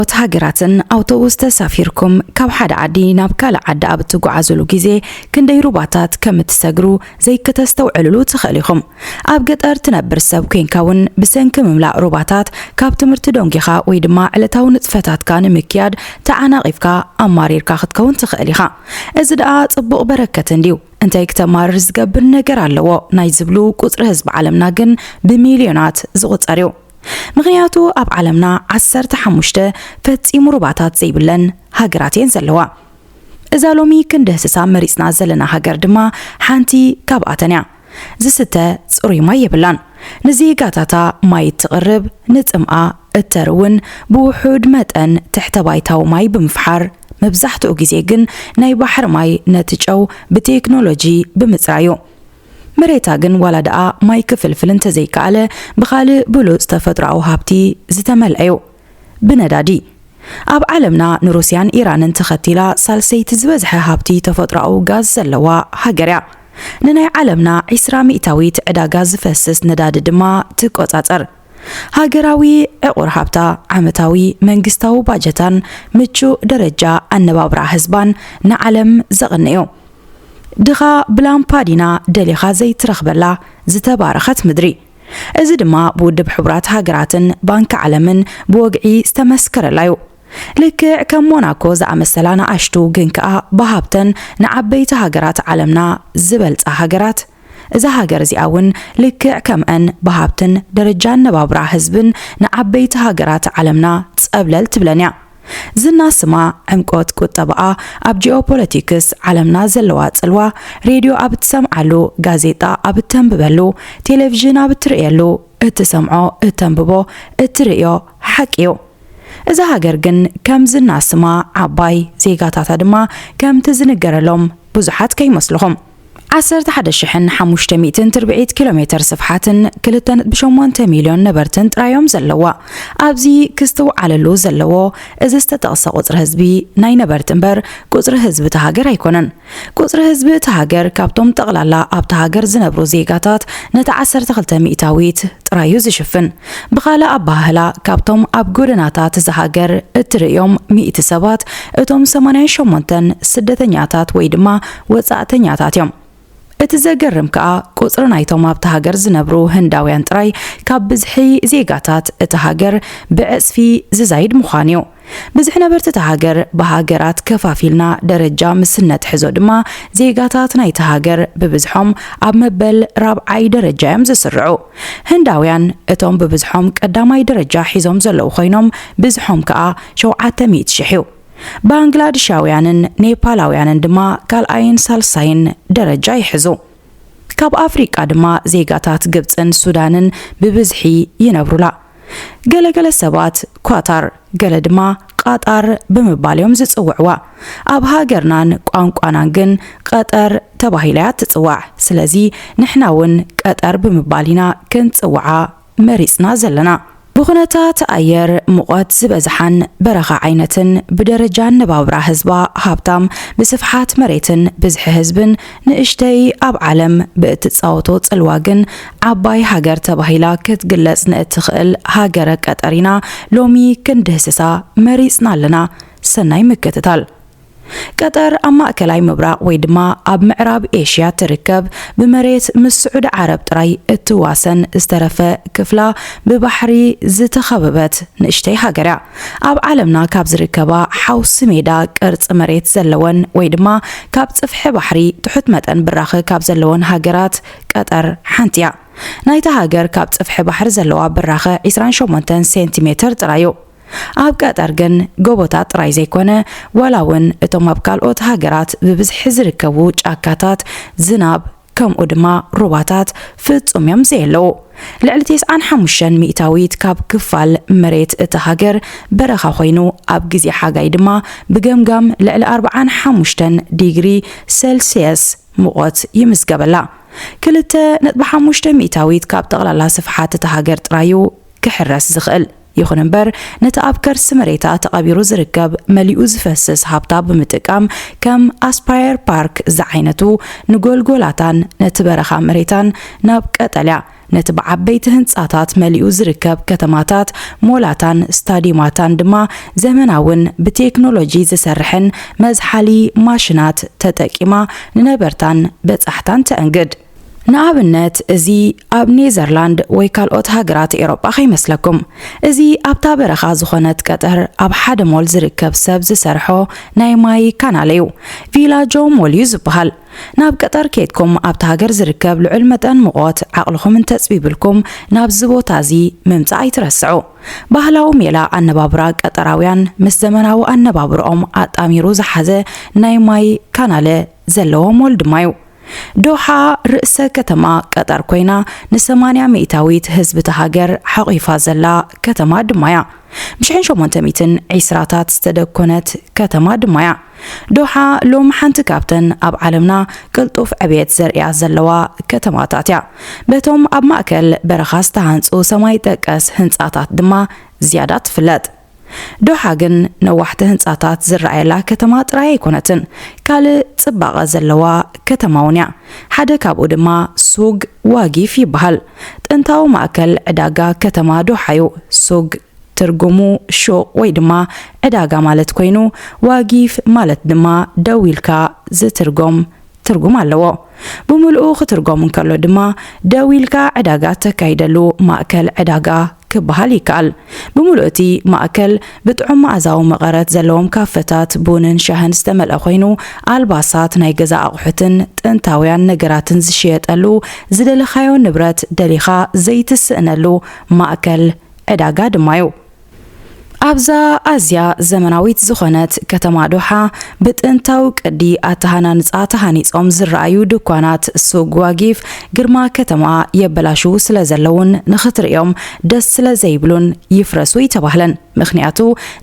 ካልኦት ሃገራትን ኣውቶቡስ ተሳፊርኩም ካብ ሓደ ዓዲ ናብ ካልእ ዓዲ ኣብ እትጓዓዙሉ ግዜ ክንደይ ሩባታት ከም እትሰግሩ ዘይከተስተውዕሉሉ ትኽእል ኢኹም። ኣብ ገጠር ትነብር ሰብ ኮይንካ እውን ብሰንኪ ምምላእ ሩባታት ካብ ትምህርቲ ዶንጊኻ ወይ ድማ ዕለታዊ ንጥፈታትካ ንምክያድ ተዓናቒፍካ ኣማሪርካ ክትከውን ትኽእል ኢኻ። እዚ ደኣ ጽቡቕ በረከት እንድዩ። እንታይ ክተማርር ዝገብር ነገር ኣለዎ ናይ ዝብሉ ቁጽሪ ህዝቢ ዓለምና ግን ብሚልዮናት ዝቑጸር እዩ። ምኽንያቱ ኣብ ዓለምና ዓሰርተ ሓሙሽተ ፈጺሙ ሩባታት ዘይብለን ሃገራት እየን ዘለዋ። እዛ ሎሚ ክንድህስሳ መሪጽና ዘለና ሃገር ድማ ሓንቲ ካብኣተን እያ። ዝስተ ጽሩይ ማይ የብላን። ንዜጋታታ ማይ እትቕርብ፣ ንጽምኣ እተርውን ብውሑድ መጠን ትሕተ ባይታዊ ማይ ብምፍሓር፣ መብዛሕትኡ ግዜ ግን ናይ ባሕሪ ማይ ነቲ ጨው ብቴክኖሎጂ ብምጽራዩ። መሬታ ግን ዋላ ደኣ ማይ ክፍልፍል እንተዘይከኣለ፣ ብኻልእ ብሉጽ ተፈጥሮኣዊ ሃብቲ ዝተመልአ እዩ። ብነዳዲ። ኣብ ዓለምና ንሩስያን ኢራንን ተኸቲላ ሳልሰይቲ ዝበዝሐ ሃብቲ ተፈጥሮኣዊ ጋዝ ዘለዋ ሃገር እያ። ንናይ ዓለምና ዒስራ ሚእታዊት ዕዳጋ ዝፈስስ ነዳዲ ድማ ትቆጻጸር። ሃገራዊ ዕቑር ሃብታ፣ ዓመታዊ መንግስታዊ ባጀታን ምቹእ ደረጃ ኣነባብራ ህዝባን ንዓለም ዘቕንእ እዩ። ድኻ ብላምፓዲና ደሊኻ ዘይትረኽበላ ዝተባረኸት ምድሪ። እዚ ድማ ብውድብ ሕቡራት ሃገራትን ባንኪ ዓለምን ብወግዒ ዝተመስከረላ እዩ። ልክዕ ከም ሞናኮ ዝኣመሰላ ንኣሽቱ ግን ከኣ ብሃብተን ንዓበይቲ ሃገራት ዓለምና ዝበልጻ ሃገራት፣ እዛ ሃገር እዚኣ እውን ልክዕ ከምአን ብሃብትን ደረጃ ኣነባብራ ህዝብን ንዓበይቲ ሃገራት ዓለምና ጸብለል ትብለን እያ። ዝና ስማ፣ ዕምቆት ቁጠባኣ፣ ኣብ ጂኦፖለቲክስ ዓለምና ዘለዋ ጽልዋ፣ ሬድዮ ኣብ እትሰምዓሉ፣ ጋዜጣ ኣብ እተንብበሉ፣ ቴሌቪዥን ኣብ እትርእየሉ፣ እትሰምዖ፣ እተንብቦ፣ እትርእዮ ሓቂ እዩ። እዛ ሃገር ግን ከም ዝና ስማ ዓባይ፣ ዜጋታታ ድማ ከምቲ ዝንገረሎም ብዙሓት ከይመስልኹም። ዓሰርተ ሓደ ሽሕን ሓሙሽተ ሚእትን ትርብዒት ኪሎ ሜተር ስፍሓትን ክልተ ነጥቢ ሸሞንተ ሚልዮን ነበርትን ጥራዮም ዘለዋ። ኣብዚ ክስትውዓለሉ ዘለዎ፣ እዚ ዝተጠቕሰ ቁጽሪ ህዝቢ ናይ ነበርቲ እምበር፣ ቁጽሪ ህዝቢ እታ ሃገር ኣይኮነን። ቁጽሪ ህዝቢ እታ ሃገር ካብቶም ጠቕላላ ኣብታ ሃገር ዝነብሩ ዜጋታት ነቲ ዓሰርተ ክልተ ሚእታዊት ጥራዩ ዝሽፍን። ብኻልእ ኣበሃህላ፣ ካብቶም ኣብ ጎደናታት እዛ ሃገር እትርእዮም ሚእቲ ሰባት፣ እቶም ሰማንያን ሸሞንተን ስደተኛታት ወይ ድማ ወጻእተኛታት እዮም። እቲ ዘገርም ከኣ፣ ቁጽሪ ናይቶም ኣብታ ሃገር ዝነብሩ ህንዳውያን ጥራይ ካብ ብዝሒ ዜጋታት እታ ሃገር ብዕጽፊ ዝዛይድ ምዃኑ እዩ። ብዝሒ ነበርቲ እታ ሃገር ብሃገራት ከፋፊልና ደረጃ ምስ እነትሕዞ ድማ፣ ዜጋታት ናይታ ሃገር ብብዝሖም ኣብ መበል ራብዓይ ደረጃ እዮም ዝስርዑ። ህንዳውያን እቶም ብብዝሖም ቀዳማይ ደረጃ ሒዞም ዘለዉ ኮይኖም፣ ብዝሖም ከኣ ሸውዓተ ሚእቲ ሽሕ እዩ። ባንግላድሻውያንን ኔፓላውያንን ድማ ካልኣይን ሳልሳይን ደረጃ ይሕዙ። ካብ ኣፍሪቃ ድማ ዜጋታት ግብጽን ሱዳንን ብብዝሒ ይነብሩላ። ገለገለ ሰባት ኳታር፣ ገለ ድማ ቃጣር ብምባል እዮም ዝጽውዕዋ። ኣብ ሃገርናን ቋንቋናን ግን ቀጠር ተባሂላ እያ ትጽዋዕ። ስለዚ ንሕና እውን ቀጠር ብምባል ኢና ክንጽውዓ መሪጽና ዘለና። ብኹነታት ኣየር፣ ሙቐት ዝበዝሓን በረኻ ዓይነትን፣ ብደረጃ ኣነባብራ ህዝባ ሃብታም፣ ብስፍሓት መሬትን ብዝሒ ህዝብን ንእሽተይ ኣብ ዓለም ብእትጻወቶ ጽልዋ ግን ዓባይ ሃገር ተባሂላ ክትግለጽ ንእትኽእል ሃገረ ቀጠር ኢና ሎሚ ክንድህስሳ መሪጽና ኣለና። ሰናይ ምክትታል። ቀጠር ኣብ ማእከላይ ምብራቕ ወይ ድማ ኣብ ምዕራብ ኤሽያ ትርከብ፣ ብመሬት ምስ ስዑዲ ዓረብ ጥራይ እትዋሰን፣ ዝተረፈ ክፍላ ብባሕሪ ዝተኸበበት ንእሽተይ ሃገር እያ። ኣብ ዓለምና ካብ ዝርከባ ሓውሲ ሜዳ ቅርጺ መሬት ዘለወን ወይ ድማ ካብ ጽፍሒ ባሕሪ ትሑት መጠን ብራኸ ካብ ዘለወን ሃገራት ቀጠር ሓንቲ እያ። ናይታ ሃገር ካብ ጽፍሒ ባሕሪ ዘለዋ ብራኸ ዒስራን ሸሞንተን ሴንቲሜተር ጥራይ እዩ። ኣብ ቀጠር ግን ጎቦታት ጥራይ ዘይኮነ፣ ዋላ እውን እቶም ኣብ ካልኦት ሃገራት ብብዝሒ ዝርከቡ ጫካታት፣ ዝናብ፣ ከምኡ ድማ ሩባታት ፍጹም እዮም ዘየለዉ። ልዕሊ ተስዓን ሓሙሽተን ሚእታዊት ካብ ክፋል መሬት እታ ሃገር በረኻ ኮይኑ፣ ኣብ ግዜ ሓጋይ ድማ ብገምጋም ልዕሊ ኣርብዓን ሓሙሽተን ዲግሪ ሴልስየስ ሙቐት ይምዝገበላ። ክልተ ነጥቢ ሓሙሽተ ሚእታዊት ካብ ጠቕላላ ስፍሓት እታ ሃገር ጥራዩ ክሕረስ ዝኽእል። ይኹን እምበር፣ ነቲ ኣብ ከርሲ መሬታ ተቐቢሩ ዝርከብ መሊኡ ዝፈስስ ሃብታ ብምጥቃም፣ ከም ኣስፓየር ፓርክ ዝዓይነቱ ንጎልጎላታን ነቲ በረኻ መሬታን ናብ ቀጠልያ፣ ነቲ ብዓበይቲ ህንጻታት መሊኡ ዝርከብ ከተማታት፣ ሞላታን ስታዲማታን ድማ ዘመናውን ብቴክኖሎጂ ዝሰርሕን መዝሓሊ ማሽናት ተጠቂማ ንነበርታን በጻሕታን ተእንግድ። ንኣብነት፣ እዚ ኣብ ኔዘርላንድ ወይ ካልኦት ሃገራት ኤውሮጳ ከይመስለኩም። እዚ ኣብታ በረኻ ዝኾነት ቀጠር ኣብ ሓደ ሞል ዝርከብ ሰብ ዝሰርሖ ናይ ማይ ካናለ እዩ። ቪላጆ ሞል እዩ ዝበሃል። ናብ ቀጠር ኬድኩም ኣብቲ ሃገር ዝርከብ ልዑል መጠን ሙቐት ዓቕልኹም እንተጽቢብልኩም ናብዚ ቦታ እዚ ምምጻእ ኣይትረስዑ። ባህላዊ ሜላ ኣነባብራ ቀጠራውያን ምስ ዘመናዊ ኣነባብርኦም ኣጣሚሩ ዝሓዘ ናይ ማይ ካናለ ዘለዎ ሞል ድማ እዩ። ዶሓ ርእሰ ከተማ ቀጠር ኮይና ን80 ሚእታዊት ህዝቢ እታ ሃገር ሓቒፋ ዘላ ከተማ ድማ እያ። ብ1820ታት ዝተደኮነት ከተማ ድማ እያ። ዶሓ ሎም ሓንቲ ካብተን ኣብ ዓለምና ቅልጡፍ ዕብየት ዘርእያ ዘለዋ ከተማታት እያ። በቶም ኣብ ማእከል በረኻ ዝተሃንጹ ሰማይ ጠቀስ ህንጻታት ድማ ዝያዳ ትፍለጥ። ዶሓ ግን ነዋሕቲ ህንጻታት ዝረኣየላ ከተማ ጥራይ ኣይኮነትን። ካልእ ጽባቐ ዘለዋ ከተማ እውን እያ። ሓደ ካብኡ ድማ ሱግ ዋጊፍ ይበሃል። ጥንታዊ ማእከል ዕዳጋ ከተማ ዶሓ እዩ። ሱግ ትርጉሙ ሹቕ ወይ ድማ ዕዳጋ ማለት ኮይኑ፣ ዋጊፍ ማለት ድማ ደው ኢልካ ዝትርጎም ትርጉም ኣለዎ። ብምልኡ ክትርጎም እንከሎ ድማ ደው ኢልካ ዕዳጋ ተካይደሉ ማእከል ዕዳጋ ክበሃል ይከኣል። ብምሉእ እቲ ማእከል ብጥዑም መኣዛዊ መቐረት ዘለዎም ካፈታት ቡንን ሻህን ዝተመልአ ኮይኑ፣ ኣልባሳት፣ ናይ ገዛ ኣቑሑትን ጥንታውያን ነገራትን ዝሽየጠሉ፣ ዝደለኻዮ ንብረት ደሊኻ ዘይትስእነሉ ማእከል ዕዳጋ ድማ እዩ። ኣብዛ ኣዝያ ዘመናዊት ዝኾነት ከተማ ዶሓ፣ ብጥንታዊ ቅዲ ኣተሃናንጻ ተሃኒጾም ዝረኣዩ ድኳናት ሱግ ዋጊፍ፣ ግርማ ከተማ የበላሽዉ ስለ ዘለዉን ንኽትርእዮም ደስ ስለ ዘይብሉን ይፍረሱ ኣይተባህለን። ምኽንያቱ፣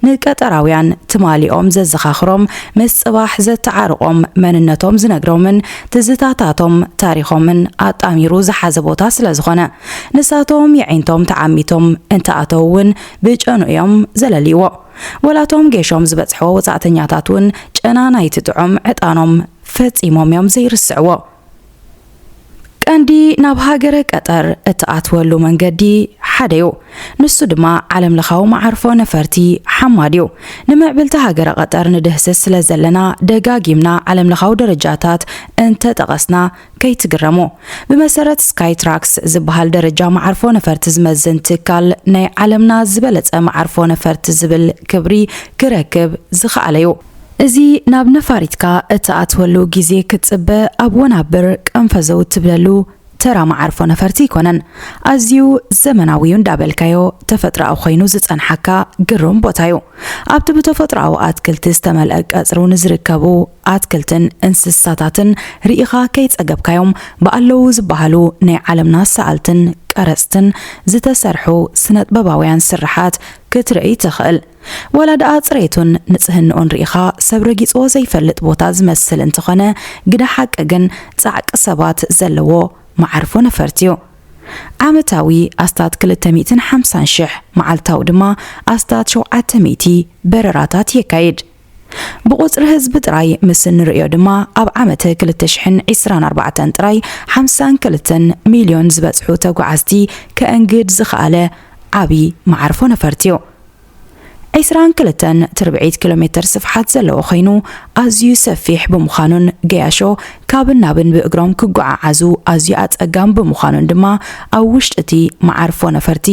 ንቀጠራውያን ትማሊኦም ዘዘኻኽሮም፣ ምስ ጽባሕ ዘተዓርቖም መንነቶም ዝነግሮምን ትዝታታቶም ታሪኾምን ኣጣሚሩ ዝሓዘ ቦታ ስለ ዝኾነ፣ ንሳቶም የዒንቶም ተዓሚቶም እንተኣተዉ እውን ብጨኑ እዮም ዘለልይዎ። ወላቶም ጌሾም ዝበጽሕዎ ወጻእተኛታት እውን ጨና ናይቲ ጥዑም ዕጣኖም ፈጺሞም እዮም ዘይርስዕዎ። ቀንዲ ናብ ሃገረ ቀጠር እትኣትወሉ መንገዲ ሓደ እዩ። ንሱ ድማ ዓለምለኻዊ መዓርፎ ነፈርቲ ሓማድ እዩ። ንምዕብልቲ ሃገረ ቀጠር ንድህስስ ስለ ዘለና፣ ደጋጊምና ዓለምለኻዊ ደረጃታት እንተጠቐስና ከይትግረሙ። ብመሰረት ስካይ ትራክስ ዝበሃል ደረጃ መዓርፎ ነፈርቲ ዝመዝን ትካል፣ ናይ ዓለምና ዝበለጸ መዓርፎ ነፈርቲ ዝብል ክብሪ ክረክብ ዝኸኣለ እዩ። እዚ ናብ ነፋሪትካ እትኣትወሉ ግዜ ክትጽበ ኣብ ወናብር ቀንፈዘው ትብለሉ ተራ መዓርፎ ነፈርቲ ኣይኮነን። ኣዝዩ ዘመናዊ እዩ እንዳበልካዮ ተፈጥሮኣዊ ኮይኑ ዝጸንሓካ ግሩም ቦታ እዩ። ኣብቲ ብተፈጥሮኣዊ ኣትክልቲ ዝተመልአ ቀጽሩ ንዝርከቡ ኣትክልትን እንስሳታትን ርኢኻ ከይጸገብካዮም ብኣለዉ ዝበሃሉ ናይ ዓለምና ሰኣልትን ቀረጽትን ዝተሰርሑ ስነጥበባውያን ስርሓት ክትርኢ ትኽእል። ዋላ ደኣ ጽሬቱን ንጽህንኡን ርኢኻ ሰብ ረጊጽዎ ዘይፈልጥ ቦታ ዝመስል እንተኾነ፣ ግደ ሓቂ ግን ጻዕቂ ሰባት ዘለዎ መዓርፎ ነፈርቲ እዩ። ዓመታዊ ኣስታት ክልተ ሚእትን ሓምሳን ሽሕ፣ መዓልታዊ ድማ ኣስታት ሸውዓተ ሚእቲ በረራታት የካይድ። ብቁጽሪ ህዝቢ ጥራይ ምስ እንርእዮ ድማ፣ ኣብ ዓመት ክልተ ሽሕን ዕስራን ኣርባዕተን ጥራይ ሓምሳን ክልተን ሚልዮን ዝበጽሑ ተጓዓዝቲ ከእንግድ ዝኸኣለ ዓቢ መዓርፎ ነፈርቲ እዩ። ዕስራን ክልተን ትርብዒት ኪሎ ሜተር ስፍሓት ዘለዎ ኮይኑ፣ ኣዝዩ ሰፊሕ ብምዃኑን ገያሾ ካብን ናብን ብእግሮም ክጓዓዓዙ ኣዝዩ ኣጸጋሚ ብምዃኑን ድማ፣ ኣብ ውሽጢ እቲ መዓርፎ ነፈርቲ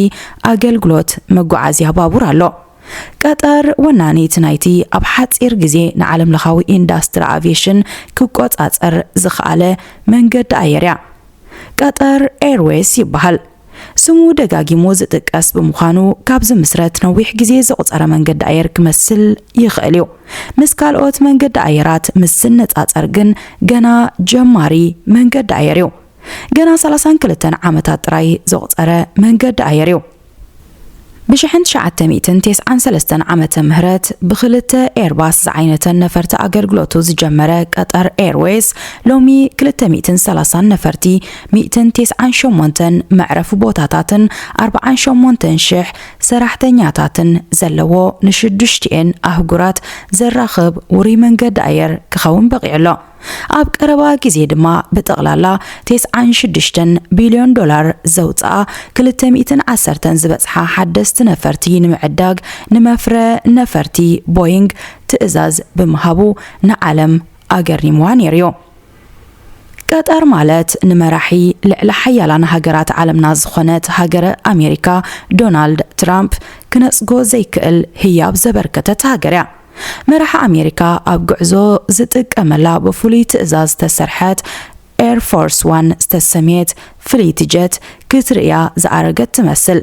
ኣገልግሎት መጓዓዝያ ባቡር ኣሎ። ቀጠር ወናኒት ናይቲ ኣብ ሓጺር ግዜ ንዓለምለኻዊ ኢንዳስትሪ ኣቪየሽን ክቆጻጸር ዝኸኣለ መንገዲ ኣየር እያ። ቀጠር ኤርዌይስ ይበሃል። ስሙ ደጋጊሙ ዝጥቀስ ብምዃኑ፣ ካብ ዝምስረት ነዊሕ ግዜ ዘቑጸረ መንገዲ ኣየር ክመስል ይኽእል እዩ። ምስ ካልኦት መንገዲ ኣየራት ምስ ዝነጻጸር ግን፣ ገና ጀማሪ መንገዲ ኣየር እዩ። ገና ሰላሳን ክልተን ዓመታት ጥራይ ዘቑጸረ መንገዲ ኣየር እዩ። ብ1993 ዓመተ ምህረት ብኽልተ ኤርባስ ዝዓይነተን ነፈርቲ ኣገልግሎቱ ዝጀመረ ቀጠር ኤርዌይስ፣ ሎሚ ክልተ ሚእትን ሰላሳን ነፈርቲ፣ ሚእትን ተስዓን ሸሞንተን መዕረፊ ቦታታትን ኣርባዓን ሸሞንተን ሽሕ ሰራሕተኛታትን ዘለዎ፣ ንሽዱሽቲኤን ኣህጉራት ዘራኽብ ውሩይ መንገዲ ኣየር ክኸውን በቒዑ ኣሎ። ኣብ ቀረባ ግዜ ድማ ብጠቕላላ ተስዓን ሽዱሽተን ቢልዮን ዶላር ዘውፅኣ ክልተ ሚእትን ዓሰርተን ዝበፅሓ ሓደስቲ ነፈርቲ ንምዕዳግ ንመፍረ ነፈርቲ ቦይንግ ትእዛዝ ብምሃቡ ንዓለም ኣገሪምዋ ነይሩ እዩ። ቀጠር ማለት ንመራሒ ልዕሊ ሓያላን ሃገራት ዓለምና ዝኾነት ሃገረ ኣሜሪካ ዶናልድ ትራምፕ ክነጽጎ ዘይክእል ህያብ ዘበርከተት ሃገር እያ። መራሒ ኣሜሪካ ኣብ ጉዕዞ ዝጥቀመላ ብፍሉይ ትእዛዝ ዝተሰርሐት ኤር ፎርስ ዋን ዝተሰምየት ፍሊት ጀት ክትርእያ ዝኣረገት ትመስል።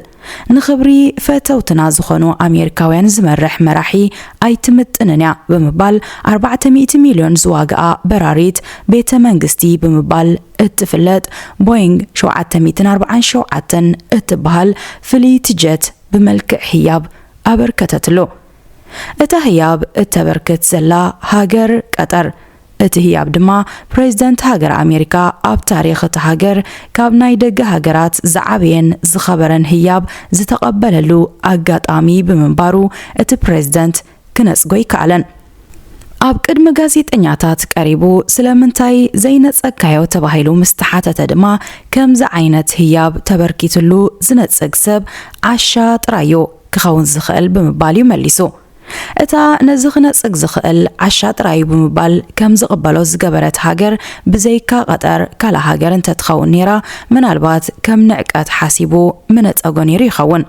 ንኽብሪ ፈተውትና ዝኾኑ ኣሜሪካውያን ዝመርሕ መራሒ ኣይትምጥንን እያ ብምባል ኣርባዕተ ሚእቲ ሚልዮን ዝዋግኣ በራሪት ቤተ መንግስቲ ብምባል እትፍለጥ ቦይንግ ሸውዓተ ሚእትን ኣርባዓን ሸውዓተን እትበሃል ፍሊት ጀት ብመልክዕ ህያብ ኣበርከተትሉ። እታ ህያብ እተበርክት ዘላ ሃገር ቀጠር። እቲ ህያብ ድማ ፕሬዝደንት ሃገር ኣሜሪካ ኣብ ታሪኽ እታ ሃገር ካብ ናይ ደገ ሃገራት ዝዓበየን ዝኸበረን ህያብ ዝተቐበለሉ ኣጋጣሚ ብምንባሩ እቲ ፕሬዝደንት ክነጽጎ ኣይከኣለን። ኣብ ቅድሚ ጋዜጠኛታት ቀሪቡ ስለምንታይ ዘይነጸግካዮ ተባሂሉ ምስ ተሓተተ ድማ ከምዚ ዓይነት ህያብ ተበርኪትሉ ዝነጽግ ሰብ ዓሻ ጥራይ እዩ ክኸውን ዝኽእል ብምባል እዩ መሊሱ። እታ ነዚ ክነጽግ ዝኽእል ዓሻ ጥራይ እዩ ብምባል ከም ዝቕበሎ ዝገበረት ሃገር ብዘይካ ቀጠር ካልእ ሃገር እንተትኸውን ነይራ ምናልባት ከም ንዕቀት ሓሲቡ ምነጸጎ ነይሩ ይኸውን።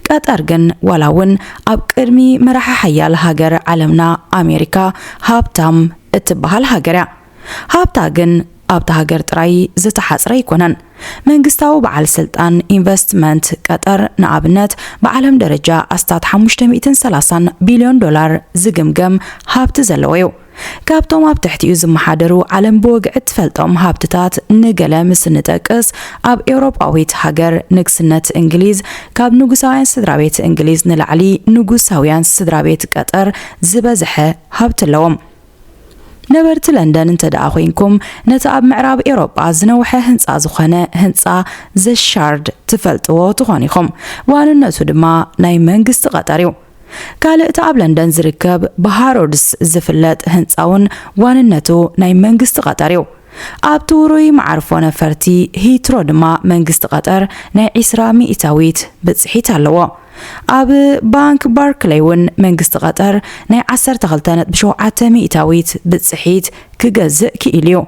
ቀጠር ግን ዋላ እውን ኣብ ቅድሚ መራሒ ሓያል ሃገር ዓለምና ኣሜሪካ ሃብታም እትበሃል ሃገር እያ። ሃብታ ግን ኣብታ ሃገር ጥራይ ዝተሓጽረ ኣይኮነን። መንግስታዊ በዓል ስልጣን ኢንቨስትመንት ቀጠር ንኣብነት ብዓለም ደረጃ ኣስታት ሓሙሽተ ሚእትን ሰላሳን ቢልዮን ዶላር ዝግምገም ሃብቲ ዘለዎ እዩ። ካብቶም ኣብ ትሕቲኡ ዝመሓደሩ ዓለም ብወግዒ እትፈልጦም ሃብትታት ንገለ ምስ እንጠቅስ ኣብ ኤውሮጳዊት ሃገር ንግስነት እንግሊዝ ካብ ንጉሳውያን ስድራ ቤት እንግሊዝ ንላዕሊ ንጉሳውያን ስድራ ቤት ቀጠር ዝበዝሐ ሃብቲ ኣለዎም። ነበርቲ ለንደን እንተ ደኣ ኮይንኩም ነቲ ኣብ ምዕራብ ኤውሮጳ ዝነውሐ ህንጻ ዝኾነ ህንጻ ዘሻርድ ትፈልጥዎ ትኾን ኢኹም። ዋንነቱ ድማ ናይ መንግስቲ ቀጠር እዩ። ካልእ እቲ ኣብ ለንደን ዝርከብ ብሃሮድስ ዝፍለጥ ህንጻ እውን ዋንነቱ ናይ መንግስቲ ቀጠር እዩ። ኣብቲ ውሩይ መዓርፎ ነፈርቲ ሂትሮ ድማ መንግስቲ ቀጠር ናይ ዒስራ ሚእታዊት ብጽሒት ኣለዎ። ኣብ ባንክ ባርክለይ እውን መንግስቲ ቀጠር ናይ ዓሰርተ ክልተ ነጥቢ ሸውዓተ ሚእታዊት ብጽሒት ክገዝእ ክኢሉ እዩ።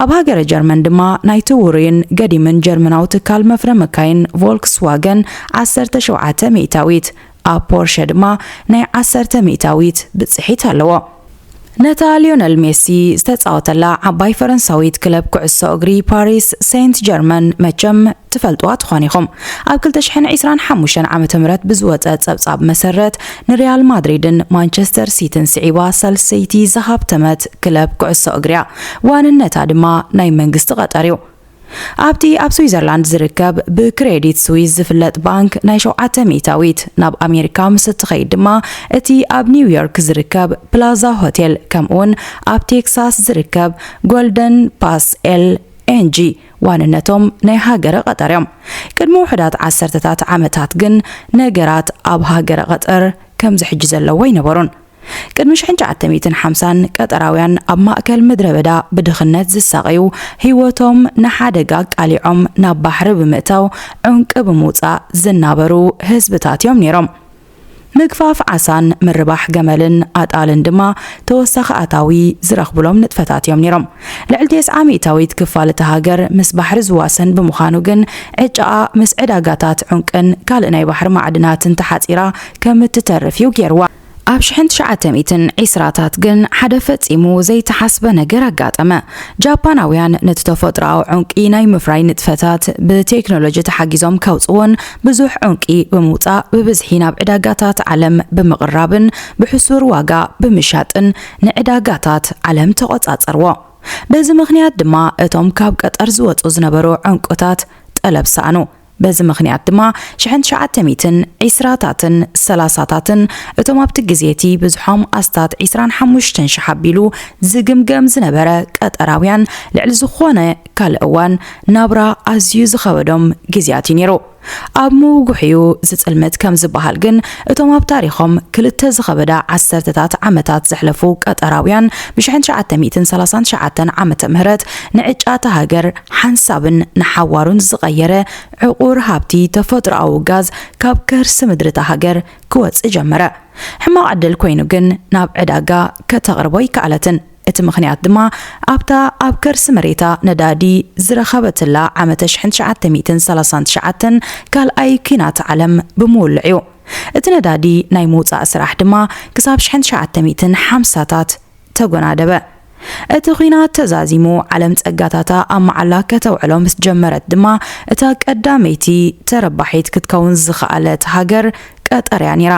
ኣብ ሃገረ ጀርመን ድማ ናይቲ ውሩይን ገዲምን ጀርመናዊ ትካል መፍረ መካይን ቮልክስዋገን ዓሰርተ ሸውዓተ ሚእታዊት፣ ኣብ ፖርሸ ድማ ናይ ዓሰርተ ሚእታዊት ብጽሒት ኣለዎ። ነታ ሊዮነል ሜሲ ዝተጻወተላ ዓባይ ፈረንሳዊት ክለብ ኩዕሶ እግሪ ፓሪስ ሴንት ጀርመን መቸም ትፈልጥዋ ትኾን ኢኹም። ኣብ ክልተ ሽሕን ዕስራን ሓሙሽተን ዓመተ ምህረት ብዝወጸ ጸብጻብ መሰረት ንሪያል ማድሪድን ማንቸስተር ሲቲን ስዒባ ሳልሰይቲ ዝሃብተመት ክለብ ኩዕሶ እግሪ እያ። ዋንነታ ድማ ናይ መንግስቲ ቀጠር እዩ። ኣብቲ ኣብ ስዊዘርላንድ ዝርከብ ብክሬዲት ስዊዝ ዝፍለጥ ባንክ ናይ ሸውዓተ ሚእታዊት፣ ናብ ኣሜሪካ ምስ እትኸይድ ድማ እቲ ኣብ ኒውዮርክ ዝርከብ ፕላዛ ሆቴል ከምኡውን ኣብ ቴክሳስ ዝርከብ ጎልደን ፓስ ኤል ኤን ጂ ዋንነቶም ናይ ሃገረ ቀጠር እዮም። ቅድሚ ውሑዳት ዓሰርተታት ዓመታት ግን ነገራት ኣብ ሃገረ ቀጠር ከምዚ ሕጂ ዘለዎ ኣይነበሩን። ቅድሚ ሽሕን ትሽዓተ ሚእትን ሓምሳን ቀጠራውያን ኣብ ማእከል ምድረ በዳ ብድኽነት ዝሳቐዩ፣ ህይወቶም ንሓደጋ ኣቃሊዖም ናብ ባሕሪ ብምእታው ዑንቂ ብምውጻእ ዝናበሩ ህዝብታት እዮም ነይሮም። ምግፋፍ ዓሳን ምርባሕ ገመልን ኣጣልን ድማ ተወሳኺ ኣታዊ ዝረኽብሎም ንጥፈታት እዮም ነይሮም። ልዕሊ ተስዓ ሚእታዊት ክፋል እታ ሃገር ምስ ባሕሪ ዝዋሰን ብምዃኑ ግን፣ ዕጫኣ ምስ ዕዳጋታት ዑንቅን ካልእ ናይ ባሕሪ ማዕድናትን ተሓጺራ ከም እትተርፍ እዩ ገይርዋ። ኣብ ሽሕን ትሽዓተ ሚእትን ዕስራታት ግን ሓደ ፈጺሙ ዘይተሓስበ ነገር ኣጋጠመ። ጃፓናውያን ነቲ ተፈጥሮኣዊ ዑንቂ ናይ ምፍራይ ንጥፈታት ብቴክኖሎጂ ተሓጊዞም ከውጽኡን ብዙሕ ዑንቂ ብምውጻእ ብብዝሒ ናብ ዕዳጋታት ዓለም ብምቕራብን ብሕሱር ዋጋ ብምሻጥን ንዕዳጋታት ዓለም ተቖጻጸርዎ። በዚ ምኽንያት ድማ እቶም ካብ ቀጠር ዝወጹ ዝነበሩ ዑንቅታት ጠለብ ሰኣኑ። በዚ ምኽንያት ድማ ሽሕን ትሽዓተ ሚእትን ዕስራታትን ሰላሳታትን እቶም ኣብቲ ግዜ እቲ ብዝሖም ኣስታት ዕስራን ሓሙሽተን ሽሕ ኣቢሉ ዝግምገም ዝነበረ ቀጠራውያን ልዕሊ ዝኾነ ካልእ እዋን ናብራ ኣዝዩ ዝኸበዶም ግዜያት እዩ ነይሩ። ኣብ ምውጉሕኡ ዝጽልምት ከም ዝበሃል ግን፣ እቶም ኣብ ታሪኾም ክልተ ዝኸበዳ ዓሰርተታት ዓመታት ዘሕለፉ ቀጠራውያን፣ ብ ትሽዓተ ሚእትን ሰላሳን ትሽዓተን ዓመተ ምህረት ንዕጫ እታ ሃገር ሓንሳብን ንሓዋሩን ዝቐየረ ዕቑር ሃብቲ ተፈጥሮኣዊ ጋዝ ካብ ከርሲ ምድሪ እታ ሃገር ክወጽእ ጀመረ። ሕማቕ ዕድል ኮይኑ ግን ናብ ዕዳጋ ከተቕርቦ ኣይከኣለትን። እቲ ምኽንያት ድማ ኣብታ ኣብ ከርሲ መሬታ ነዳዲ ዝረኸበትላ ዓመተ ትሽዓተ ሚእትን ሰላሳን ትሽዓተን ካልኣይ ኲናት ዓለም ብምውልዕ እዩ። እቲ ነዳዲ ናይ ምውጻእ ስራሕ ድማ ክሳብ ትሽዓተ ሚእትን ሓምሳታት ተጎናደበ። እቲ ኲናት ተዛዚሙ፣ ዓለም ጸጋታታ ኣብ መዓላ ከተውዕሎ ምስ ጀመረት ድማ፣ እታ ቀዳመይቲ ተረባሒት ክትከውን ዝኸኣለት ሃገር ቀጠር እያ ነይራ።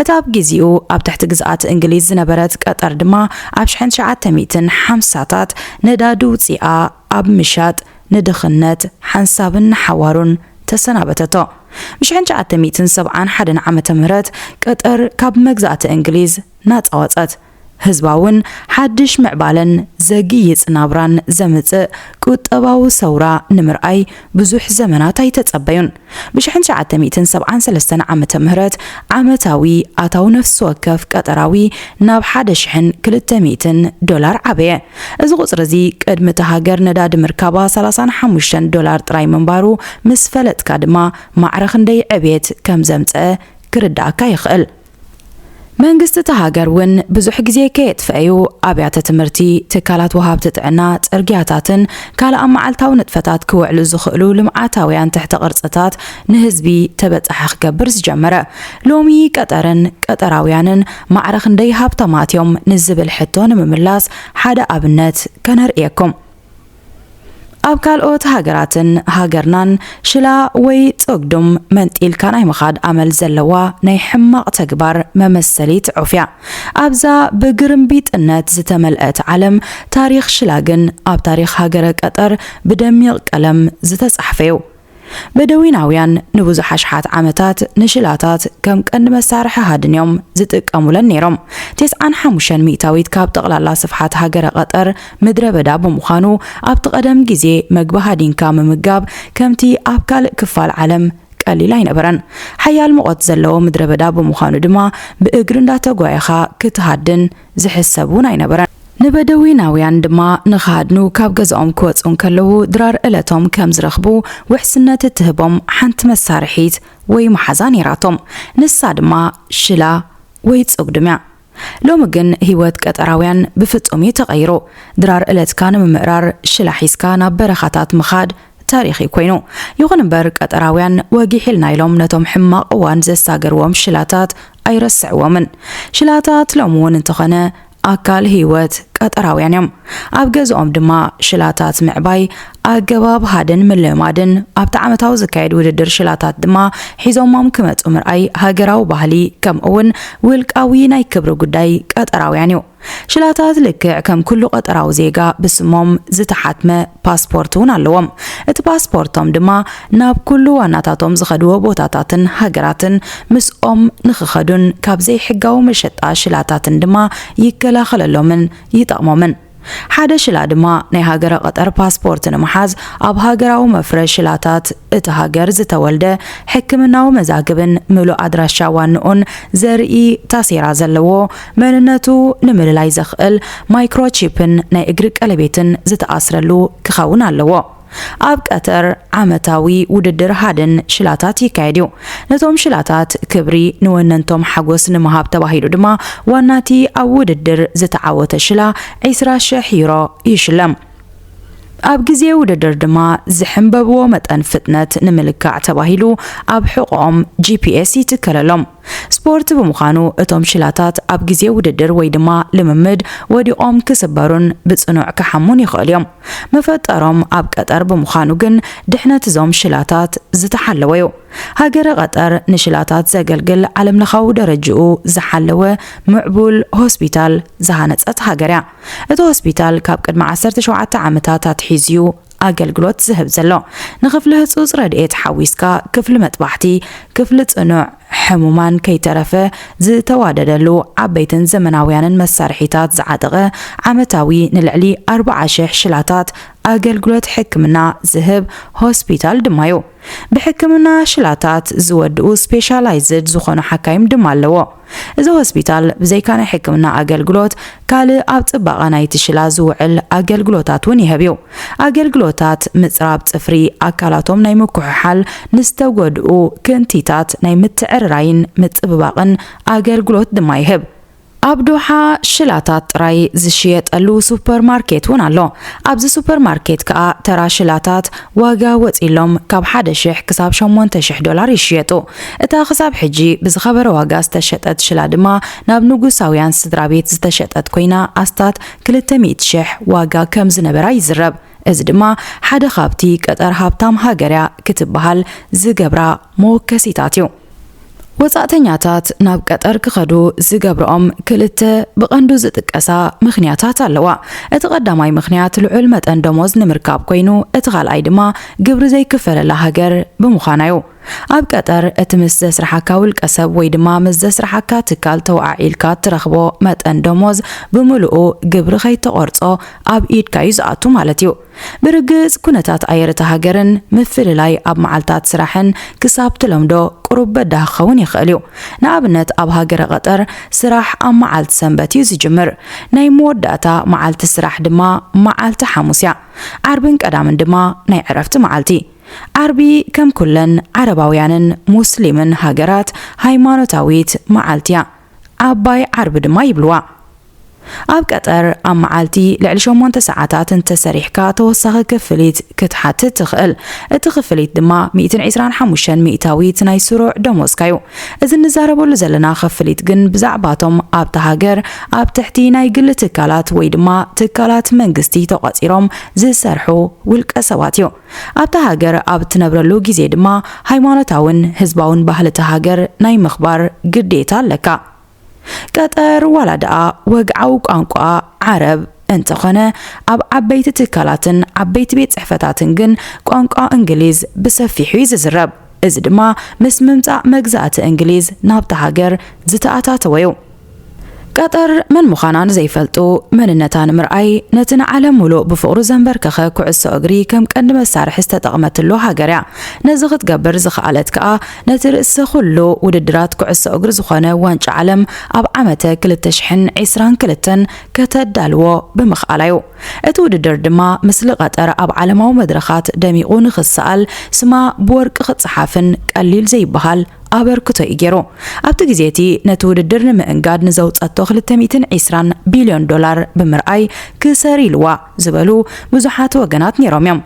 እታ ኣብ ግዜኡ ኣብ ትሕቲ ግዝኣት እንግሊዝ ዝነበረት ቀጠር ድማ፣ ኣብ ትሽዓተ ሚእትን ሓምሳታት ነዳዲ ውጺኣ ኣብ ምሻጥ ንድኽነት ሓንሳብን ንሓዋሩን ተሰናበተቶ። ብ ትሽዓተ ሚእትን ሰብዓን ሓደን ዓመተ ምህረት ቀጠር ካብ መግዛእቲ እንግሊዝ ናጻ ወጸት። ህዝባ እውን ሓድሽ ምዕባለን ዘግይጽ ናብራን ዘምጽእ ቁጠባዊ ሰውራ ንምርኣይ ብዙሕ ዘመናት ኣይተጸበዩን። ብ ትሽዓተ ሚእትን ሰብዓን ሰለስተን ዓመተ ምህረት ዓመታዊ ኣታዊ ነፍሲ ወከፍ ቀጠራዊ ናብ ሓደ ሽሕን ክልተ ሚእትን ዶላር ዓበየ። እዚ ቁጽሪ እዚ ቅድሚ እታ ሃገር ነዳዲ ምርካባ ሰላሳን ሓሙሽተን ዶላር ጥራይ ምንባሩ ምስ ፈለጥካ ድማ፣ ማዕረ ክንደይ ዕብየት ከም ዘምጸአ ክርዳእካ ይኽእል። መንግስቲ እታ ሃገር እውን ብዙሕ ግዜ ከየጥፈአዩ ኣብያተ ትምህርቲ፣ ትካላት ወሃብቲ ጥዕና፣ ጽርግያታትን ካልእ ኣብ መዓልታዊ ንጥፈታት ክውዕሉ ዝኽእሉ ልምዓታውያን ትሕተ ቅርጽታት ንህዝቢ ተበጻሒ ክገብር ዝጀመረ። ሎሚ ቀጠርን ቀጠራውያንን ማዕረ ክንደይ ሃብታማት እዮም ንዝብል ሕቶ ንምምላስ ሓደ ኣብነት ከነርእየኩም። ኣብ ካልኦት ሃገራትን ሃገርናን ሽላ ወይ ጸግዱም መንጢልካ ናይ ምኻድ ኣመል ዘለዋ ናይ ሕማቕ ተግባር መመሰሊት ዑፍ እያ። ኣብዛ ብግርምቢጥነት ዝተመልአት ዓለም፣ ታሪኽ ሽላ ግን ኣብ ታሪኽ ሃገረ ቀጠር ብደሚቕ ቀለም ዝተጻሕፈ እዩ። በደዊናውያን ንብዙሕ ኣሽሓት ዓመታት ንሽላታት ከም ቀንዲ መሳርሒ ሃድን እዮም ዝጥቀሙለን ነይሮም። ተስዓን ሓሙሽተን ሚእታዊት ካብ ጠቕላላ ስፍሓት ሃገረ ቀጠር ምድረ በዳ ብምዃኑ፣ ኣብቲ ቀደም ግዜ መግቢ ሃዲንካ ምምጋብ ከምቲ ኣብ ካልእ ክፋል ዓለም ቀሊል ኣይነበረን። ሓያል ሙቐት ዘለዎ ምድረ በዳ ብምዃኑ ድማ፣ ብእግሪ እንዳተጓየኻ ክትሃድን ዝሕሰብ እውን ኣይነበረን። ንበደዊናውያን ድማ ንኽሃድኑ፣ ካብ ገዛኦም ክወጹ እንከለዉ ድራር ዕለቶም ከም ዝረኽቡ ውሕስነት እትህቦም ሓንቲ መሳርሒት ወይ መሓዛ ነይራቶም። ንሳ ድማ ሽላ ወይ ጽጉድም እያ። ሎሚ ግን ህይወት ቀጠራውያን ብፍጹም እዩ ተቐይሩ። ድራር ዕለትካ ንምምእራር ሽላ ሒዝካ ናብ በረኻታት ምኻድ ታሪኽ እዩ ኮይኑ። ይኹን እምበር፣ ቀጠራውያን ወጊሕ ኢልና ኢሎም ነቶም ሕማቕ እዋን ዘሳገርዎም ሽላታት ኣይረስዕዎምን። ሽላታት ሎሚ እውን እንተኾነ ኣካል ህይወት ቀጠራውያን እዮም። ኣብ ገዝኦም ድማ ሽላታት ምዕባይ፣ ኣገባብ ሃድን ምልማድን፣ ኣብቲ ዓመታዊ ዝካየድ ውድድር ሽላታት ድማ ሒዞሞም ክመጹ ምርኣይ ሃገራዊ ባህሊ፣ ከምኡ እውን ውልቃዊ ናይ ክብሪ ጉዳይ ቀጠራውያን እዩ። ሽላታት ልክዕ ከም ኩሉ ቀጠራዊ ዜጋ ብስሞም ዝተሓትመ ፓስፖርት እውን ኣለዎም። እቲ ፓስፖርቶም ድማ ናብ ኩሉ ዋናታቶም ዝኸድዎ ቦታታትን ሃገራትን ምስኦም ንኽኸዱን ካብ ዘይሕጋዊ መሸጣ ሽላታትን ድማ ይከላኸለሎምን ይጠቕሞምን። ሓደ ሽላ ድማ ናይ ሃገረ ቀጠር ፓስፖርት ንምሓዝ ኣብ ሃገራዊ መፍረ ሽላታት እቲ ሃገር ዝተወልደ ሕክምናዊ መዛግብን ምሉእ ኣድራሻ ዋንኡን ዘርኢ ታሴራ ዘለዎ፣ መንነቱ ንምልላይ ዘኽእል ማይክሮቺፕን ናይ እግሪ ቀለቤትን ዝተኣስረሉ ክኸውን ኣለዎ። ኣብ ቀጠር ዓመታዊ ውድድር ሃድን ሽላታት ይካየድ እዩ። ነቶም ሽላታት ክብሪ፣ ንወነንቶም ሓጎስ ንምሃብ ተባሂሉ ድማ ዋናቲ ኣብ ውድድር ዝተዓወተ ሽላ ዕስራ ሽሕ ዩሮ ይሽለም። ኣብ ግዜ ውድድር ድማ ዝሕንበብዎ መጠን ፍጥነት ንምልካዕ ተባሂሉ ኣብ ሕቖኦም ጂ ፒ ኤስ ይትከለሎም። ስፖርት ብምዃኑ እቶም ሽላታት ኣብ ግዜ ውድድር ወይ ድማ ልምምድ ወዲቖም ክስበሩን ብጽኑዕ ክሓሙን ይኽእሉ እዮም። መፈጠሮም ኣብ ቀጠር ብምዃኑ ግን ድሕነት እዞም ሽላታት ዝተሓለወ እዩ። ሃገረ ቀጠር ንሽላታት ዘገልግል ዓለምለኻዊ ደረጅኡ ዝሓለወ ምዕቡል ሆስፒታል ዝሃነጸት ሃገር እያ። እቲ ሆስፒታል ካብ ቅድሚ ዓሰርተ ሸውዓተ ዓመታት ኣትሒዙ እዩ ኣገልግሎት ዝህብ ዘሎ። ንክፍሊ ህጹጽ ረድኤት ሓዊስካ፣ ክፍሊ መጥባሕቲ፣ ክፍሊ ጽኑዕ ሕሙማን ከይተረፈ ዝተዋደደሉ ዓበይትን ዘመናውያንን መሳርሒታት ዝዓጠቐ ዓመታዊ ንልዕሊ ኣርባዓ ሽሕ ሽላታት ኣገልግሎት ሕክምና ዝህብ ሆስፒታል ድማ እዩ። ብሕክምና ሽላታት ዝወድኡ ስፔሻላይዝድ ዝኾኑ ሓካይም ድማ ኣለዎ። እዚ ሆስፒታል ብዘይካ ናይ ሕክምና ኣገልግሎት ካልእ ኣብ ጽባቐ ናይቲ ሽላ ዝውዕል ኣገልግሎታት እውን ይህብ እዩ። ኣገልግሎታት ምጽራብ ጽፍሪ፣ ኣካላቶም ናይ ምኩሕሓል፣ ንዝተጎድኡ ክንቲታት ናይ ምትዕርራይን ምጽብባቕን ኣገልግሎት ድማ ይህብ። ኣብ ዶሓ ሽላታት ጥራይ ዝሽየጠሉ ሱፐርማርኬት እውን ኣሎ። ኣብዚ ሱፐርማርኬት ከኣ ተራ ሽላታት ዋጋ ወጺሎም ካብ ሓደ ሽሕ ክሳብ ሸሞንተ ሽሕ ዶላር ይሽየጡ። እታ ክሳብ ሕጂ ብዝኸበረ ዋጋ ዝተሸጠት ሽላ ድማ ናብ ንጉሳውያን ስድራ ቤት ዝተሸጠት ኮይና ኣስታት ክልተ ሚእቲ ሽሕ ዋጋ ከም ዝነበራ ይዝረብ። እዚ ድማ ሓደ ካብቲ ቀጠር ሃብታም ሃገርያ ክትበሃል ዝገብራ መወከሲታት እዩ። ወጻእተኛታት ናብ ቀጠር ክኸዱ ዝገብርኦም ክልተ ብቐንዱ ዝጥቀሳ ምኽንያታት ኣለዋ። እቲ ቀዳማይ ምኽንያት ልዑል መጠን ደሞዝ ንምርካብ ኮይኑ፣ እቲ ካልኣይ ድማ ግብሪ ዘይክፈለላ ሃገር ብምዃና እዩ። ኣብ ቀጠር እቲ ምስ ዘስርሓካ ውልቀ ሰብ ወይ ድማ ምስ ዘስርሓካ ትካል ተወዓዒልካ ትረኽቦ መጠን ደሞዝ ብምሉኡ ግብሪ ከይተቖርጾ ኣብ ኢድካ እዩ ዝኣቱ ማለት እዩ። ብርግጽ ኩነታት ኣየር እታ ሃገርን ምፍልላይ ኣብ መዓልታት ስራሕን ክሳብ ትለምዶ ቁሩብ በዳህ ክኸውን ይኽእል እዩ። ንኣብነት ኣብ ሃገረ ቀጠር ስራሕ ኣብ መዓልቲ ሰንበት እዩ ዝጅምር። ናይ መወዳእታ መዓልቲ ስራሕ ድማ መዓልቲ ሓሙስ እያ። ዓርብን ቀዳምን ድማ ናይ ዕረፍቲ መዓልቲ። ዓርቢ ከም ኩለን ዓረባውያንን ሙስሊምን ሃገራት ሃይማኖታዊት መዓልቲ እያ። ዓባይ ዓርቢ ድማ ይብልዋ። ኣብ ቀጠር ኣብ መዓልቲ ልዕሊ ሸሞንተ ሰዓታት እንተሰሪሕካ ተወሳኺ ክፍሊት ክትሓትት ትኽእል። እቲ ክፍሊት ድማ ሚእትን ዕስራን ሓሙሽተን ሚእታዊት ናይ ስሩዕ ደሞዝካ እዩ። እዚ እንዛረበሉ ዘለና ክፍሊት ግን ብዛዕባቶም ኣብታ ሃገር ኣብ ትሕቲ ናይ ግሊ ትካላት ወይ ድማ ትካላት መንግስቲ ተቖጺሮም ዝሰርሑ ውልቀ ሰባት እዩ። ኣብታ ሃገር ኣብ እትነብረሉ ግዜ ድማ ሃይማኖታውን ህዝባውን ባህሊ እታ ሃገር ናይ ምኽባር ግዴታ ኣለካ። ቀጠር ዋላ ደኣ ወግዓዊ ቋንቋ ዓረብ እንተኾነ፣ ኣብ ዓበይቲ ትካላትን ዓበይቲ ቤት ጽሕፈታትን ግን ቋንቋ እንግሊዝ ብሰፊሑ እዩ ዝዝረብ። እዚ ድማ ምስ ምምጻእ መግዛእቲ እንግሊዝ ናብታ ሃገር ዝተኣታተወ እዩ። ቀጠር መን ምዃና ንዘይፈልጡ መንነታ ንምርኣይ ነቲ ንዓለም ሙሉእ ብፍቕሩ ዘንበርከኸ ኩዕሶ እግሪ ከም ቀንዲ መሳርሒ ዝተጠቕመትሉ ሃገር እያ። ነዚ ክትገብር ዝኸኣለት ከኣ ነቲ ርእሰ ኩሉ ውድድራት ኩዕሶ እግሪ ዝኾነ ዋንጫ ዓለም ኣብ ዓመተ ክልተ ሽሕን ዕስራን ክልተን ከተዳልዎ ብምኽኣላ እዩ። እቲ ውድድር ድማ ምስሊ ቀጠር ኣብ ዓለማዊ መድረኻት ደሚቑ ንኽሰኣል ስማ ብወርቂ ክጸሓፍን ቀሊል ዘይበሃል ኣበርክቶ እዩ ገይሩ። ኣብቲ ግዜ እቲ ነቲ ውድድር ንምእንጋድ ንዘውጸቶ ክልተ ሚእትን ዕስራን ቢልዮን ዶላር ብምርኣይ ክሰር ኢልዋ ዝበሉ ብዙሓት ወገናት ነይሮም እዮም።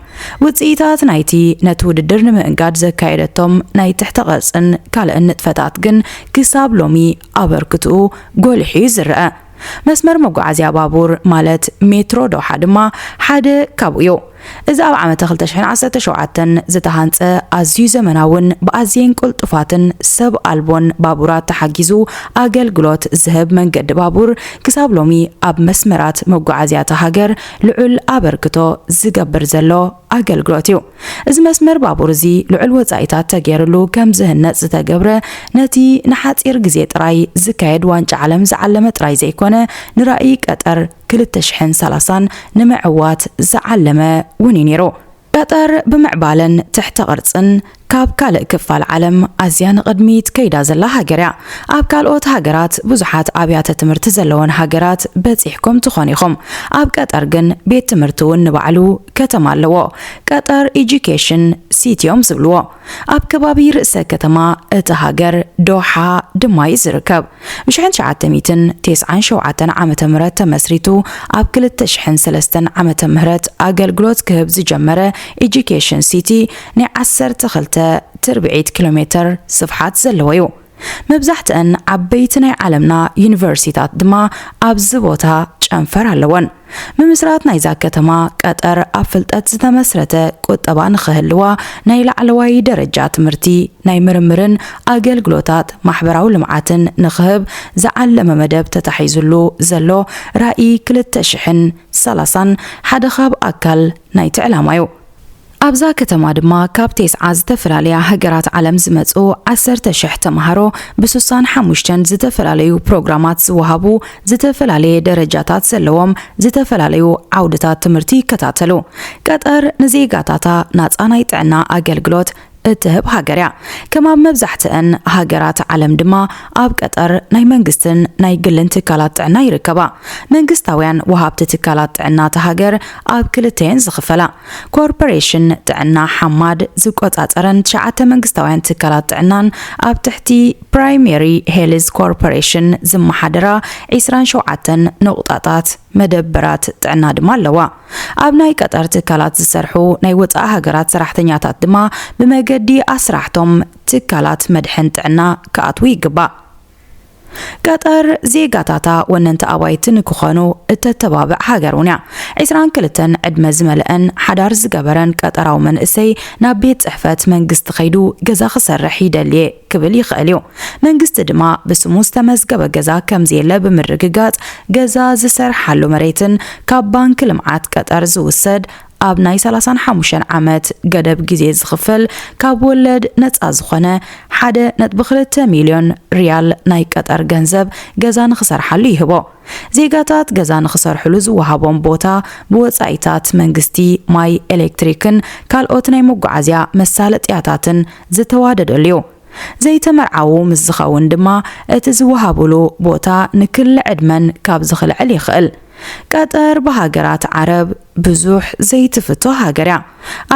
ውጽኢታት ናይቲ ነቲ ውድድር ንምእንጋድ ዘካየደቶም ናይ ትሕተ ቅርጽን ካልእን ንጥፈታት ግን ክሳብ ሎሚ ኣበርክትኡ ጎሊሑ እዩ ዝረአ። መስመር መጓዓዝያ ባቡር ማለት ሜትሮ ዶሓ ድማ ሓደ ካብኡ እዩ። እዚ ኣብ ዓመተ ክልተ ሽሕን ዓሰርተ ሸውዓተን ዝተሃንጸ ኣዝዩ ዘመናውን ብኣዝየን ቅልጡፋትን ሰብ ኣልቦን ባቡራት ተሓጊዙ ኣገልግሎት ዝህብ መንገዲ ባቡር ክሳብ ሎሚ ኣብ መስመራት መጓዓዝያ እታ ሃገር ልዑል ኣበርክቶ ዝገብር ዘሎ ኣገልግሎት እዩ። እዚ መስመር ባቡር እዚ ልዑል ወጻኢታት ተገይርሉ ከም ዝህነጽ ዝተገብረ ነቲ ንሓጺር ግዜ ጥራይ ዝካየድ ዋንጫ ዓለም ዝዓለመ ጥራይ ዘይኮነ ንራእይ ቀጠር ክልተ ሽሕን ሰላሳን ንምዕዋት ዝዓለመ እውን እዩ ነይሩ። ቀጠር ብምዕባለን ትሕተ ቅርጽን ካብ ካልእ ክፋል ዓለም ኣዝያ ንቕድሚት ከይዳ ዘላ ሃገር እያ። ኣብ ካልኦት ሃገራት ብዙሓት ኣብያተ ትምህርቲ ዘለወን ሃገራት በጺሕኩም ትኾኑ ኢኹም። ኣብ ቀጠር ግን ቤት ትምህርቲ እውን ንባዕሉ ከተማ ኣለዎ። ቀጠር ኤጁኬሽን ሲቲ እዮም ዝብልዎ። ኣብ ከባቢ ርእሰ ከተማ እቲ ሃገር ዶሓ ድማ እዩ ዝርከብ። ብሽሕን ትሽዓተ ሚእትን ተስዓን ሸውዓተን ዓመተ ምህረት ተመስሪቱ ኣብ ክልተ ሽሕን ሰለስተን ዓመተ ምህረት ኣገልግሎት ክህብ ዝጀመረ ኤጁኬሽን ሲቲ ናይ ዓሰርተ ክልተ ትርብዒት ኪሎ ሜትር ስፍሓት ዘለዎ እዩ። መብዛሕትአን ዓበይቲ ናይ ዓለምና ዩኒቨርሲታት ድማ ኣብዚ ቦታ ጨንፈር ኣለወን። ምምስራት ናይዛ ከተማ ቀጠር ኣብ ፍልጠት ዝተመስረተ ቁጠባ ንኽህልዋ፣ ናይ ላዕለዋይ ደረጃ ትምህርቲ፣ ናይ ምርምርን ኣገልግሎታት ማሕበራዊ ልምዓትን ንኽህብ ዝዓለመ መደብ ተታሒዙሉ ዘሎ ራእይ ክልተ ሽሕን ሰላሳን ሓደ ካብ ኣካል ናይቲ ዕላማ እዩ። ኣብዛ ከተማ ድማ ካብ ቴስዓ ዝተፈላለያ ሃገራት ዓለም ዝመጹ ዓሰርተ ሽሕ ተምሃሮ ብ65 ዝተፈላለዩ ፕሮግራማት ዝወሃቡ ዝተፈላለየ ደረጃታት ዘለዎም ዝተፈላለዩ ዓውድታት ትምህርቲ ይከታተሉ። ቀጠር ንዜጋታታ ናጻ ናይ ጥዕና ኣገልግሎት እትህብ ሃገር እያ። ከም ኣብ መብዛሕትአን ሃገራት ዓለም ድማ ኣብ ቀጠር ናይ መንግስትን ናይ ግልን ትካላት ጥዕና ይርከባ። መንግስታውያን ወሃብቲ ትካላት ጥዕና እታ ሃገር ኣብ ክልተ እየን ዝኽፈላ። ኮርፖሬሽን ጥዕና ሓማድ ዝቆጻጸረን ትሽዓተ መንግስታውያን ትካላት ጥዕናን ኣብ ትሕቲ ፕራይሜሪ ሄልዝ ኮርፖሬሽን ዝመሓደራ ዒስራን ሸውዓተን ነቑጣታት መደበራት ጥዕና ድማ ኣለዋ። ኣብ ናይ ቀጠር ትካላት ዝሰርሑ ናይ ወጻኢ ሃገራት ሰራሕተኛታት ድማ ብመገዲ ኣስራሕቶም ትካላት መድሕን ጥዕና ክኣትዉ ይግባእ። ቀጠር ዜጋታታ ወነንቲ ኣባይቲ ንክኾኑ እተተባብዕ ሃገር እውን እያ። ዒስራን ክልተን ዕድመ ዝመልአን ሓዳር ዝገበረን ቀጠራዊ መንእሰይ ናብ ቤት ጽሕፈት መንግስቲ ከይዱ ገዛ ክሰርሕ ይደልየ ክብል ይኽእል እዩ። መንግስቲ ድማ ብስሙ ዝተመዝገበ ገዛ ከም ዘየለ ብምርግጋጽ ገዛ ዝሰርሓሉ መሬትን ካብ ባንክ ልምዓት ቀጠር ዝውሰድ ኣብ ናይ ሰላሳን ሓሙሽተን ዓመት ገደብ ግዜ ዝኽፈል ካብ ወለድ ነጻ ዝኾነ ሓደ ነጥቢ ክልተ ሚልዮን ሪያል ናይ ቀጠር ገንዘብ ገዛ ንኽሰርሓሉ ይህቦ። ዜጋታት ገዛ ንኽሰርሕሉ ዝወሃቦም ቦታ ብወጻኢታት መንግስቲ፣ ማይ፣ ኤሌክትሪክን ካልኦት ናይ መጓዓዝያ መሳለጥያታትን ዝተዋደደሉ እዩ። ዘይተመርዓዉ ምስ ዝኸውን ድማ እቲ ዝወሃብሉ ቦታ ንክሊ ዕድመን ካብ ዝኽልዕል ይኽእል። ቀጠር ብሃገራት ዓረብ ብዙሕ ዘይትፍቶ ሃገር እያ።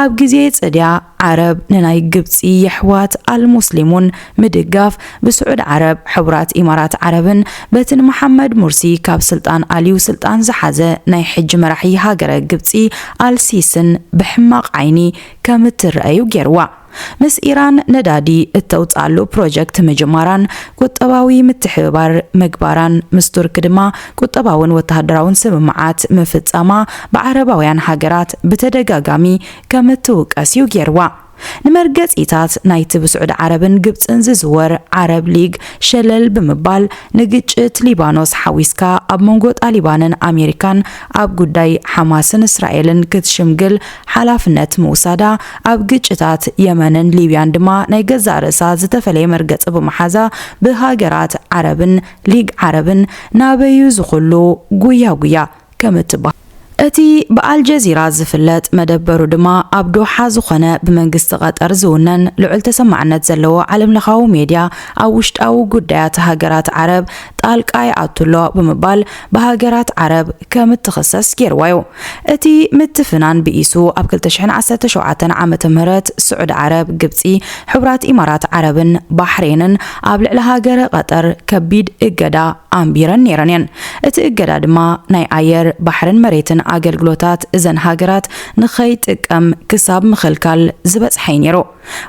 ኣብ ግዜ ጽድያ ዓረብ ንናይ ግብጺ የሕዋት ኣልሙስሊሙን ምድጋፍ ብስዑድ ዓረብ፣ ሕቡራት ኢማራት ዓረብን በቲ ንመሓመድ ሙርሲ ካብ ስልጣን ኣልዩ ስልጣን ዝሓዘ ናይ ሕጂ መራሒ ሃገረ ግብጺ ኣልሲስን ብሕማቕ ዓይኒ ከም እትረኣዩ ገይርዋ። ምስ ኢራን ነዳዲ እተውፅኣሉ ፕሮጀክት ምጅማራን ቁጠባዊ ምትሕብባር ምግባራን፣ ምስ ቱርክ ድማ ቁጠባውን ወተሃደራውን ስምምዓት ምፍጻማ ብዓረባውያን ሃገራት ብተደጋጋሚ ከም እትውቀስ እዩ ገይርዋ። ንመርገጺታት ናይቲ ብስዑዲ ዓረብን ግብጽን ዝዝወር ዓረብ ሊግ ሸለል ብምባል፣ ንግጭት ሊባኖስ ሓዊስካ ኣብ መንጎ ጣሊባንን ኣሜሪካን ኣብ ጉዳይ ሓማስን እስራኤልን ክትሽምግል ሓላፍነት ምውሳዳ፣ ኣብ ግጭታት የመንን ሊብያን ድማ ናይ ገዛእ ርእሳ ዝተፈለየ መርገጺ ብምሓዛ፣ ብሃገራት ዓረብን ሊግ ዓረብን ናበዩ ዝኹሉ ጉያ ጉያ ከም እትበሃል። እቲ ብኣልጀዚራ ዝፍለጥ መደበሩ ድማ ኣብ ዶሓ ዝኾነ ብመንግስቲ ቀጠር ዝውነን ልዑል ተሰማዕነት ዘለዎ ዓለምለኻዊ ሜድያ ኣብ ውሽጣዊ ጉዳያት ሃገራት ዓረብ ጣልቃ ይኣቱ ኣሎ ብምባል ብሃገራት ዓረብ ከም እትኽሰስ ገይርዋ እዩ። እቲ ምትፍናን ብኢሱ ኣብ ክልተ ሽሕን ዓሰርተ ሸውዓተን ዓመተ ምህረት ስዑዲ ዓረብ፣ ግብጺ፣ ሕቡራት ኢማራት ዓረብን ባሕሬንን ኣብ ልዕሊ ሃገረ ቀጠር ከቢድ እገዳ ኣንቢረን ነይረን እየን። እቲ እገዳ ድማ ናይ ኣየር፣ ባሕርን መሬትን ኣገልግሎታት እዘን ሃገራት ንኸይጥቀም ክሳብ ምኽልካል ዝበጽሐ እዩ ነይሩ።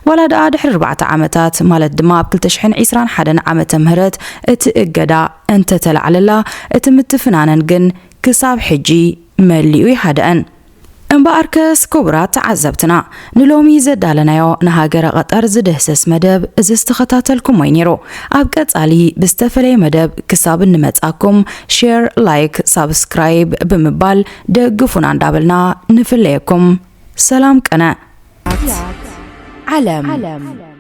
ዋላ ደኣ ድሕሪ ኣርባዕተ ዓመታት፣ ማለት ድማ ኣብ ክልተ ሽሕን ዕስራን ሓደን ዓመተ ምህረት እቲ እገዳ እንተተላዕለላ፣ እቲ ምትፍናነን ግን ክሳብ ሕጂ መሊኡ ይሃደአን። እምበኣርከስ ክቡራት ተዓዘብትና፣ ንሎሚ ዘዳለናዮ ንሃገረ ቀጠር ዝድህስስ መደብ እዚ ዝተኸታተልኩሞ እዩ ነይሩ። ኣብ ቀጻሊ ብዝተፈለየ መደብ ክሳብ እንመጻኩም፣ ሼር፣ ላይክ፣ ሳብስክራይብ ብምባል ደግፉና እንዳበልና ንፍለየኩም። ሰላም ቅነ። ዓለም።